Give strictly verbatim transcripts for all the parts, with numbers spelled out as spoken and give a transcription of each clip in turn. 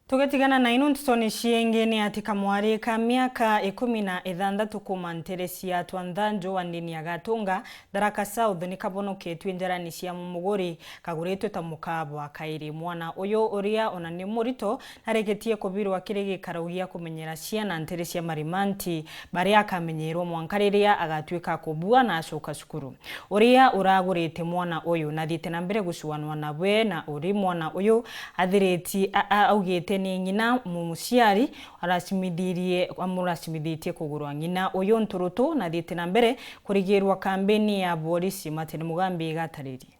Tugitigana na ino ntutoni ciingi, ni ati kamwari ka miaka ikumi na ithanthatu kuuma ntere cia Twanthanju wa ndini ya Gatunga, Tharaka South, ni kabonoketue njarani cia muguri kaguritwe ta mukaabwa kairi. Mwana uyu uria ona ni murito, narikitie kubirwa kiri gikaro gia kumenyera ciana ntere cia Marimanti, baria akamenyerwa mwanka riria agatuika kubua na acoka cukuru. Uria uragurite mwana uyu nathiite na mbere gucuanwa na bwe, na uri mwana uyu athiriti-, a-, a-, augite ni ng'ina mumuciari aracimithirie, amuracimithitie kugurwa. Ng'ina uyu nturutu nathiite na mbere kurigirwa kambeni ya borisi. Martin Mugambi igatariria.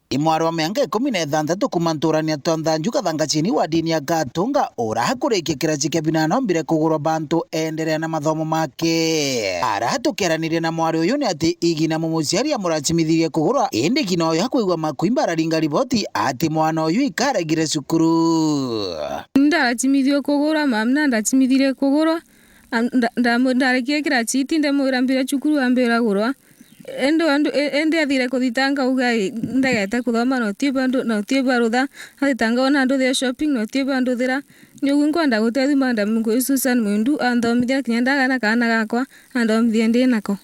I mwari wa miaka ikumi na ithanthatu kuuma nturani ya Twanthanju Kathangachini wa ndini ya Gatunga, ura akurikia kirachi kia binana ombire kugurwa bantu enderea na mathomo make. Ara tukiaraniria na mwari uyu ni ati igina mumuciari amuracimithirie kugurwa, indi igina uyu akwigua makuimba araringa riboti ati mwana uyu ikaregire cukuru. Ndaracimithio kugurwa, mam, na ndacimithirie kugurwa. Am-, nda-, ndamu-, ndarekia kirachi iti ndamwira mbire cukuru ambira gurwa. Indi andu-, i-, indi athire kuthitanga auga, "Ii, ndagete kuthoma, na uti bandu, na uti barutha." Athitanga ona nduthia shopping, na uti banduthira. Nyogu nkwenda gutethia madam Ngui Susan Mwindu anthomithia kinya ndagana kaana gakwa, anthomithie ndi nako.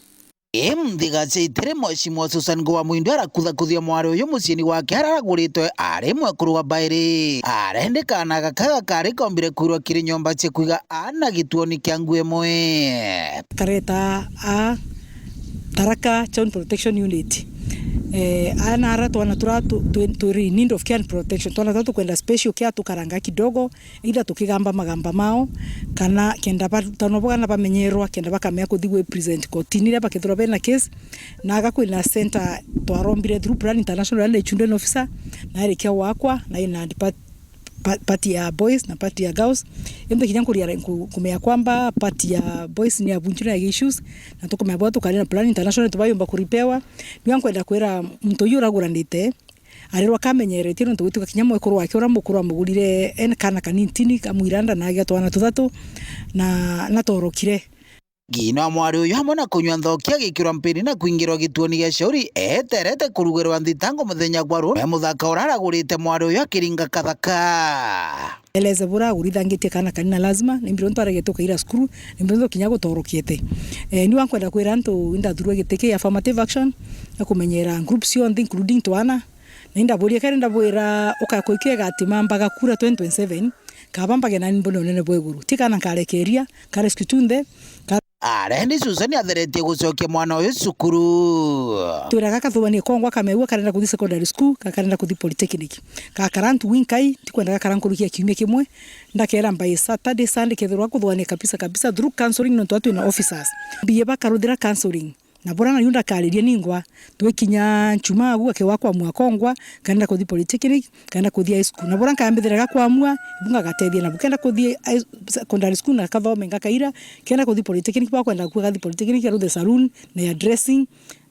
Ii muthiga cia itiri, Mheshimiwa Susan Ngui wa Mwindu arakuthakuthia mwari uyu muciini wake ara araguritwe ari mwekuru wa Bairi. Arendi kaana gaka gakari kombire kwirwa kiri nyomba cia kwiga aana gituoni kia ngui imwe. Kareta a Tharaka Child Protection Unit. Eh, aana ara twana tura tu-, tu-, turi in need of care and protection. Twana tura tukwenda special care tukaranga kidogo, either tukigamba magamba mao, kana kenda ba-, twana bo kana bamenyerwa, kenda bakamea kuthi gwi present kotini riria bakethirwa bena case. Na aga kwina center twarombire through Plan International, na children officer, na irikia gwakwa, na ina depart-, pa-, part ya boys na part ya girls. Indi kinya nkuria nku-, kumenya kwamba part ya boys ni abunjire na issues, na tukumenya bwa tukari na Plan International tubayumba kuripewa. Niyo nkwenda kwira muntu uyu uraguranite, arirwa kamenyeretie nontu gwituka kinya mwekuru wake ura mukuru amugurire en kana kanintini kamwiranda na agia twana tuthatu, na natorokire. Ngina mwari uyu amwe na kunywa nthoki agikirwa mpini na kwingirwa gituoni gia shauri, eterete kurugirwa nthitango muthenya gwa ruu. E muthaka ura aragurite mwari uyu akiringa kathaka. Eleze bura agurithangitie kana kanini na lazima, ni mbiro ntwarege tukaira cukuru, ni mbiro kinya gutorokete. Eh, ni wankwenda kwira antu indathurwe giti kia affirmative action, na kumenyera group cionthe including twana. Na indaburia kari ndabwira ukakwa ikio igatima mbaga kura twenty twenty-seven, kaba mbage nani mbone unene bwa iguru. Ti kana nkarekeria, ka rescue tunthe, ka- Arendi Susan atheretie gucokia mwana uyu cukuru. Twira gaka thubanie kongwa kameua karenda kuthi secondary school, ka karenda kuthi polytechnic. Gakara ntu winkai, tikwenda gakara nkuruki ya kiumia kimwe. Ndakera by Saturday, Sunday kethirwa kuthubania kabisa kabisa through counseling nontu atwina officers. Biye bakaruthira counseling. Na bura nariu ndakariria ningwa, twikinya Njumaa agu akewa kwamua kongwa, kenda kuthi polytechnic, kenda kuthi high school. Na bura nkayambithiraga kwamua, ibu ngagatethia nabu. Kenda kuthi high, secondary school na kathome ngakaira, kenda kuthi polytechnic, bwa kwenda kuga gathi polytechnic, aruthe saloon na ya dressing,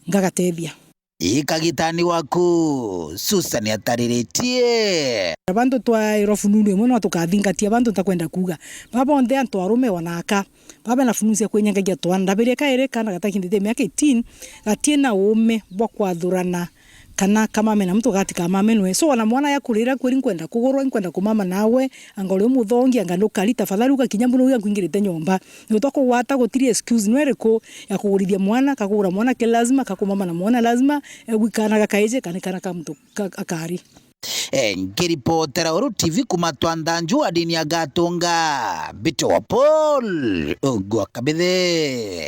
ngagatethia. Ikagitani waku, Susan atariritie. Bantu twairwa fununu imwe no tukathingatia bantu ntakwenda kuga. Baba onthe antu arume ona aka. Baba na fununu cia kwinyangagia twana. Ndabiria kairi kana gatakindite miaka eighteen, gatie na uume bwa kwathurana kana kamame na muntu gati kamame nwe. So ona mwana yakurira kweri nkwenda kugurwa, nkwenda kumama nawe, anga uri muthongi, anga ndukari, tafadhali uga kinya mbunu uga nkwingirite nyomba. Nontu akugwata gutiri excuse nwe iriku ya kugurithia mwana, kakugura mwana ki lazima, kakumama na mwana lazima, e gwikana gakaije, kana kana ka muntu ka-, akari. E, nkiripotera Uru T V kuma Twanthanju wa ndini ya Gatunga, Mbito wa Paul, Ugwa Kabithe.